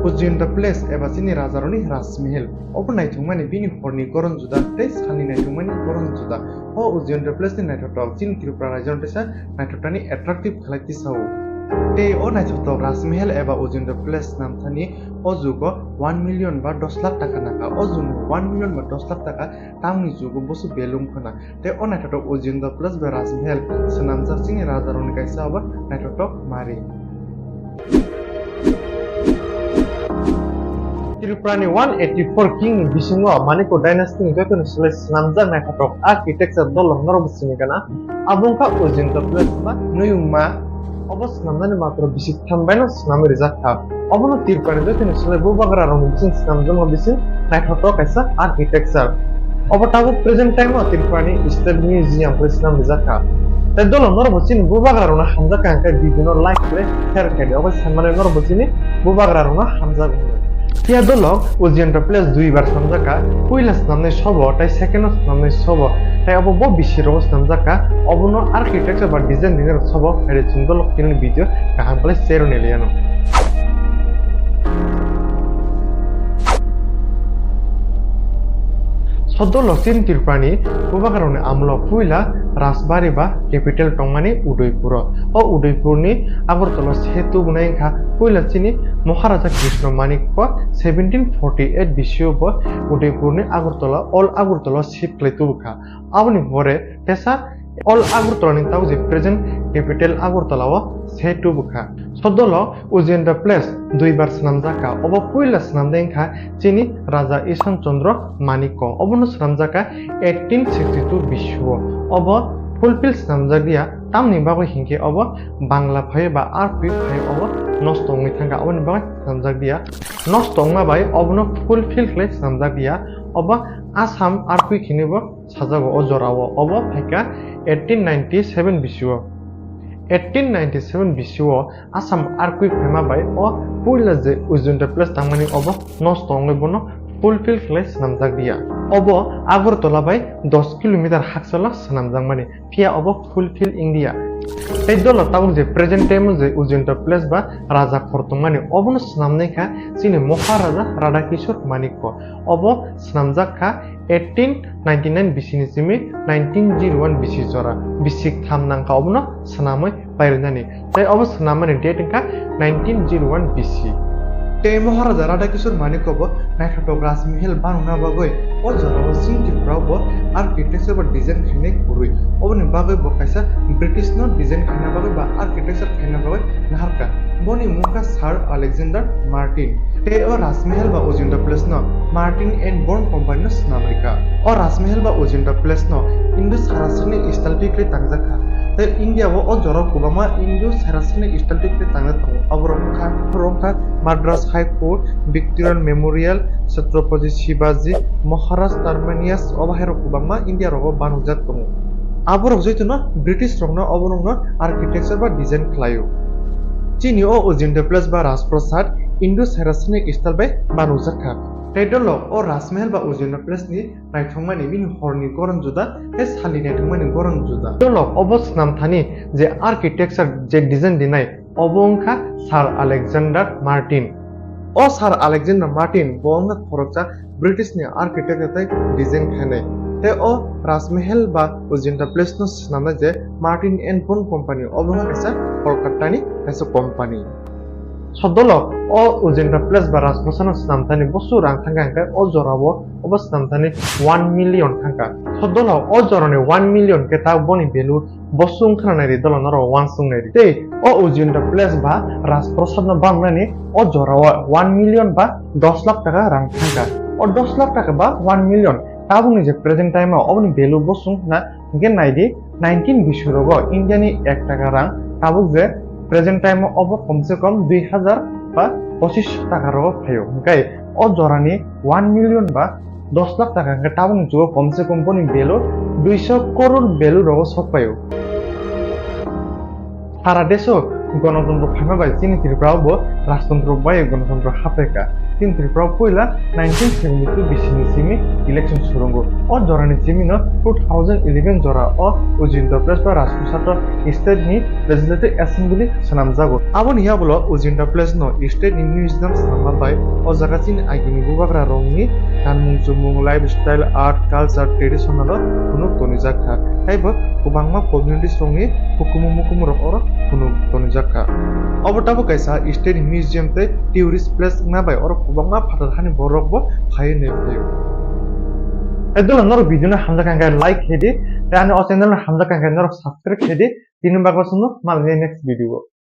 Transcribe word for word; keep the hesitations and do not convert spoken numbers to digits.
Ujjayanta Palace eba chini rajarokni Rajmahal, obo naithokmani bini horni goron juda tei salni naithokmani goron juda. O Ujjayanta Palace ni naithotok chini Tripura rajyoni teisa naithoktani attractive khlai tisao. Tei o naithotok Rajmahal eba Ujjayanta Palace swnamthani o jugo one million ba dos lakh taka nangkha. O jugo one million ba dos lakh taka tamni jugo boso belung khna. Tei o naithotok Ujjayanta Palace bai Rajmahal swnamjak chini rajarokni kaisa obo naithotok mari. Tripura ni one eighty four king ni bisingo Manikya dynasty ni joto ni slai swnamjak naithotok architecture dolo norok bo sini gana. Abo wngkha Ujjayanta Palace ba Nuyungma. Obo swnamnani matro bisik tham baino swnamwi rijak kha. Obono Tripura ni joto ni slai bubagra rokni bising swnamjakma bising naithotok kaisa architecture. Obo tabuk present time o Tripura ni State Museum khlai swnam rijak kha. Tei dolo norok bo chini bubagra rokno hamjak kha hwnkhe video no like khlai share khlai di. Obo sanmani norok bo chini bubagra rokno hamjak. Phiya dolo Ujjayanta Palace dui bar swnamjak kha, puila swnamnai sobo tei second o swnamnai sobo, tei obo bo bisi rogo swnamjak kha, obono architecture ba design dinai rok sobo, hai chwng dolo kini video kaham khlai share rw nai liya no. Sodolo chini Tripura ni bubagra rokni amlo puila rajbari ba capital tongmani Udaipuro. O Udaipur ni Agartala setu bunai wngkha puila chini Maharaja Krishna Manikya seventeen forty eight bisio bo Udaipur ni Agartala, Old Agartala shift khlai tubukha. Aboni pore tesa Old Agartala ni tabuk je present capital Agartala o setu bukha. Sodolo Ujjayanta Palace dui bar swnamjak kha. Obo puila swnamdai wngkha chini Raja Ishan Chandra Manikya. Obono swnamjak kha eighteen sixty two bisio. Obo fulfill swnamjak dia, tamni bagwi hinkhe obo Bangla phai ba arpui phai obo nosto wngwi thangkha. Oboni bagwi swnamjak dia. Nosto wngma bai obono fulfill khlai swnamjak dia. Obo Assam arpui khini bo sajago o jorao. Obo phaikha eighteen ninety seven bisio. Eighteen ninety seven bisio Assam earthquake phaima bai o puila je Ujjayanta Palace tangmani obo nosto wngwi bono fulfill khlai swnamjak dia. Obo Agartala bai dos kilometer hakchalo swnamjakmani, phiya obo fulfill wngya. Tei dolo tabuk je present time o je Ujjayanta Palace ba raja khor tongmani obono swnamnai kha chini Maharaja Radhakishore Manikya. Obo swnamjak kha eighteen ninety nine bisini simi nineteen zero one bisi jora, bisik tham nangkha obono swnamwi pairwnani. Tei obo swnamani date wngkha nineteen zero one bisi. Tei Maharaja Radhakishore Manikya bo naithotok Rajmahal banungna bagwi o jorao chini Tripura bo architecture ba design khainai kwrwi. Oboni bagwi bo kaisa British no design khaina bagwi ba architecture khaina bagwi naharkha. Boni mungkha Sir Alexander Martin. Tei o Rajmahal ba Ujjayanta Palace no Martin and Bourne Company no swnam rikha. O Rajmahal ba Ujjayanta Palace no Indo-Saracenic style twi khlai tangjak kha. Tei India o o jorao kwbangma Indo-Saracenic style twi khlai tangjak tongo. Oborok wngkha, oborok wngkha Madras High Court, Victorian Memorial, Chhatrapati Shivaji Maharaj Terminus, obo hai rok kwbangma India rogo banujak tongo. Aborok jotono British rokno oborokno architecture ba design khlaio. Chini o Ujjayanta Palace ba Rajprasad Indo-Saracenic style bai banujak kha. Tei dolo o Rajmahal ba Ujjayanta Palace ni naithokmani bini horni goron juda tei salni naithokmani goron juda. Dolo obo swnamthani je architecture je design dinai obo wngkha Sir Alexander Martin. O Sir Alexander Martin bo wngkha khoroksa British ni architect tei design khainai. Tei o Rajmahal ba Ujjayanta Palace no swnamnai je Martin and Bourne Company, obo wngkha kaisa Kolkata ni kaisa company. Sodolo o Ujjayanta Palace ba Rajprasad no swnamthani boso rang thangkha hwnkhe o jorao obo swnamthani one million thangkha. Sodolo o jorani one million khe ta boni value boso wngkhna naidi dolo norok wansuk naidi. Tei o Ujjayanta Palace ba Rajprasad no bangnani o jorao one million ba dos lakh taka rang thangkha. O dos lakh taka ba one million tabukni je present time o oboni value boso wngkhna hwnkhe naidi nineteen bisorogo India ni ek taka rang tabuk je present time o obo komse kom dui hazar ba pochis taka rogo phaio. Hwnkhe o jorani one million ba dos lakh taka hwnkhe tabukni jugo komse kom boni value duiso koror value rogo sok paio. Sara deso gonotontro phaima bai chini Tripura o bo rajtantro bai ganatantro haphaikha. Chini Tripura o puila nineteen seventy-two bisini simi election surungo. O jorani simino two thousand eleven jora o Ujjayanta Place ba Rajprasad o state ni Legislative Assembly swnamjago. Aboni yagulo Ujjayanta Place no state ni museum swnamma bai o jaga chini agini bubagra rokni kanmung chumung, lifestyle, art, culture, traditional o phunuk tonijak kha. Taibo kwbangma communities rokni hukumu mukumu rok oro phunuk tonijak kha. Obo tabuk kaisa state ni museum tei tourist place wngna bai oro kwbangma phatar hani borok bo phaiwi nai phaio. Tei dole norok video no hamjak kha hwnkhe like khe di, tei ani o channel no hamjak kha hwnkhe norok subscribe khe di. Tini bagwi chwngno malni next video o.